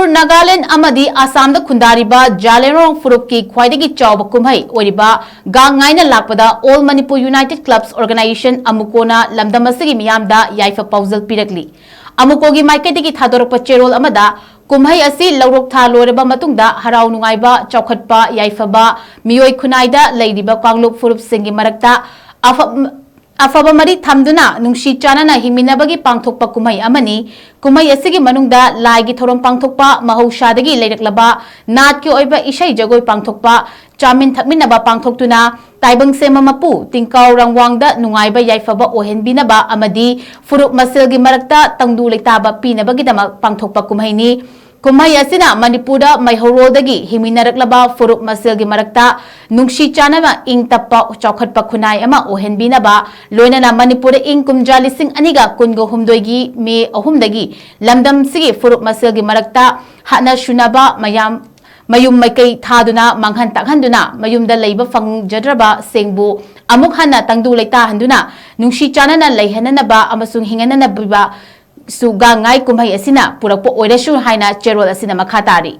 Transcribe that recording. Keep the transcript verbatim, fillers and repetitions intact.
ꯅꯥꯒꯥꯂꯦꯟꯗ ꯑꯃꯗꯤ ꯑꯁꯥꯝꯗ ꯈꯨꯟꯗꯥꯔꯤꯕ ꯖꯥꯂꯦꯔꯣꯡ ꯐꯨꯔꯨꯞꯀꯤ ꯈ꯭ꯋꯥꯏꯗꯒꯤ ꯆꯥꯎꯕ ꯀꯨꯝꯍꯩ ꯑꯣꯏꯔꯤꯕ ꯒꯥꯡ ꯉꯥꯏꯅ ꯂꯥꯛꯄꯗ All Manipur United Clubs Organization, ꯑꯃꯨꯀꯣꯅ ꯂꯝꯗꯝ ꯑꯁꯤꯒꯤ ꯃꯤꯌꯥꯝꯗ ꯌꯥꯏꯐ ꯄꯥꯎꯖꯦꯜ ꯄꯤꯔꯛꯂꯤ꯫ ꯑꯃꯨꯀꯣꯒꯤ ꯃꯥꯏꯀꯩꯗꯒꯤ ꯊꯥꯗꯣꯔꯛꯄ ꯆꯦꯔꯣꯜ ꯑꯃꯗ, ꯀꯨꯝꯍꯩ ꯑꯁꯤ ꯂꯧꯔꯣꯛ ꯊꯥ ꯂꯣꯏꯔꯕ ꯃꯇꯨꯡꯗ ꯍꯔꯥꯎ ꯅꯨꯡꯉꯥꯏꯕ, ꯆꯥꯎꯈꯠꯄ, ꯌꯥꯏꯐꯕ, ꯃꯤꯑꯣꯏ ꯈꯨꯟꯅꯥꯏꯗ ꯂꯩꯔꯤꯕ ꯀꯥꯡꯂꯨꯞ ꯐꯨꯔꯨꯞꯁꯤꯡꯒꯤ ꯃꯔꯛꯇ ꯑꯐ-, ꯑꯐꯕ ꯃꯔꯤ ꯊꯝꯗꯨꯅ ꯅꯨꯡꯁꯤ ꯆꯥꯟꯅꯅ ꯍꯤꯡꯃꯤꯟꯅꯕꯒꯤ ꯄꯥꯡꯊꯣꯛꯄ ꯀꯨꯝꯍꯩ ꯑꯃꯅꯤ꯫ ꯀꯨꯝꯍꯩ ꯑꯁꯤꯒꯤ ꯃꯅꯨꯡꯗ ꯂꯥꯏꯒꯤ ꯊꯧꯔꯝ ꯄꯥꯡꯊꯣꯛꯄ, ꯃꯍꯧꯁꯥꯗꯒꯤ ꯂꯩꯔꯛꯂꯕ ꯅꯥꯠꯀꯤ ꯑꯣꯏꯕ ꯏꯁꯩ ꯖꯒꯣꯏ ꯄꯥꯡꯊꯣꯛꯄ, ꯆꯥꯃꯤꯟ ꯊꯛꯃꯤꯟꯅꯕ ꯄꯥꯡꯊꯣꯛꯇꯨꯅ ꯇꯥꯏꯕꯪ ꯁꯦꯝꯕ ꯃꯄꯨ ꯇꯤꯡꯀꯥꯎ ꯔꯪꯋꯥꯡꯗ ꯅꯨꯡꯉꯥꯏꯕ ꯌꯥꯏꯐꯕ ꯑꯣꯏꯍꯟꯕꯤꯅꯕ ꯑꯃꯗꯤ ꯐꯨꯔꯨꯞ ꯃꯁꯦꯜꯒꯤ ꯃꯔꯛꯇ ꯇꯪꯗꯨ ꯂꯩꯇꯥꯕ ꯄꯤꯅꯕꯒꯤꯗꯃꯛ ꯄꯥꯡꯊꯣꯛꯄ ꯀꯨꯝꯍꯩꯅꯤ꯫ ꯀꯨꯝꯍꯩ ꯑꯁꯤꯅ ꯃꯅꯤꯄꯨꯔꯗ ꯃꯩꯍꯧꯔꯣꯜꯗꯒꯤ ꯍꯤꯡꯃꯤꯟꯅꯔꯛꯂꯕ ꯐꯨꯔꯨꯞ ꯃꯁꯦꯜꯒꯤ ꯃꯔꯛꯇ ꯅꯨꯡꯁꯤ ꯆꯥꯟꯅꯕ, ꯏꯪ ꯇꯞꯄ, ꯆꯥꯎꯈꯠꯄ ꯈꯨꯟꯅꯥꯏ ꯑꯃ ꯑꯣꯏꯍꯟꯕꯤꯅꯕ, ꯂꯣꯏꯅꯅ ꯃꯅꯤꯄꯨꯔꯗ ꯏꯪ ꯀꯨꯝꯖꯥ ꯂꯤꯁꯤꯡ ꯑꯅꯤꯒ ꯀꯨꯟꯒ ꯍꯨꯝꯗꯣꯏꯒꯤ ꯃꯦ ꯑꯍꯨꯝꯗꯒꯤ ꯂꯝꯗꯝꯁꯤꯒꯤ ꯐꯨꯔꯨꯞ ꯃꯁꯦꯜꯒꯤ ꯃꯔꯛꯇ ꯍꯥꯠꯅ ꯁꯨꯅꯕ ꯃꯌꯥꯝ ꯃꯌꯨꯝ ꯃꯩꯀꯩ ꯊꯥꯗꯨꯅ, ꯃꯥꯡꯍꯟ ꯇꯥꯛꯍꯟꯗꯨꯅ, ꯃꯌꯨꯝꯗ ꯂꯩꯕ ꯐꯪꯖꯗ꯭ꯔꯕꯁꯤꯡꯕꯨ ꯑꯃꯨꯛ ꯍꯟꯅ ꯇꯪꯗꯨ ꯂꯩꯇꯥꯍꯟꯗꯨꯅ, ꯅꯨꯡꯁꯤ ꯆꯥꯟꯅꯅ ꯂꯩꯍꯟꯅꯅꯕ ꯑꯃꯁꯨꯡ ꯍꯤꯡꯍꯟꯅꯅꯕ ꯁꯨ ꯒꯥꯡ ꯉꯥꯏ ꯀꯨꯝꯍꯩ ꯑꯁꯤꯅ ꯄꯨꯔꯛꯄ ꯑꯣꯏꯔꯁꯨ ꯍꯥꯏꯅ ꯆꯦꯔꯣꯜ ꯑꯁꯤꯅ ꯃꯈꯥ ꯇꯥꯔꯤ꯫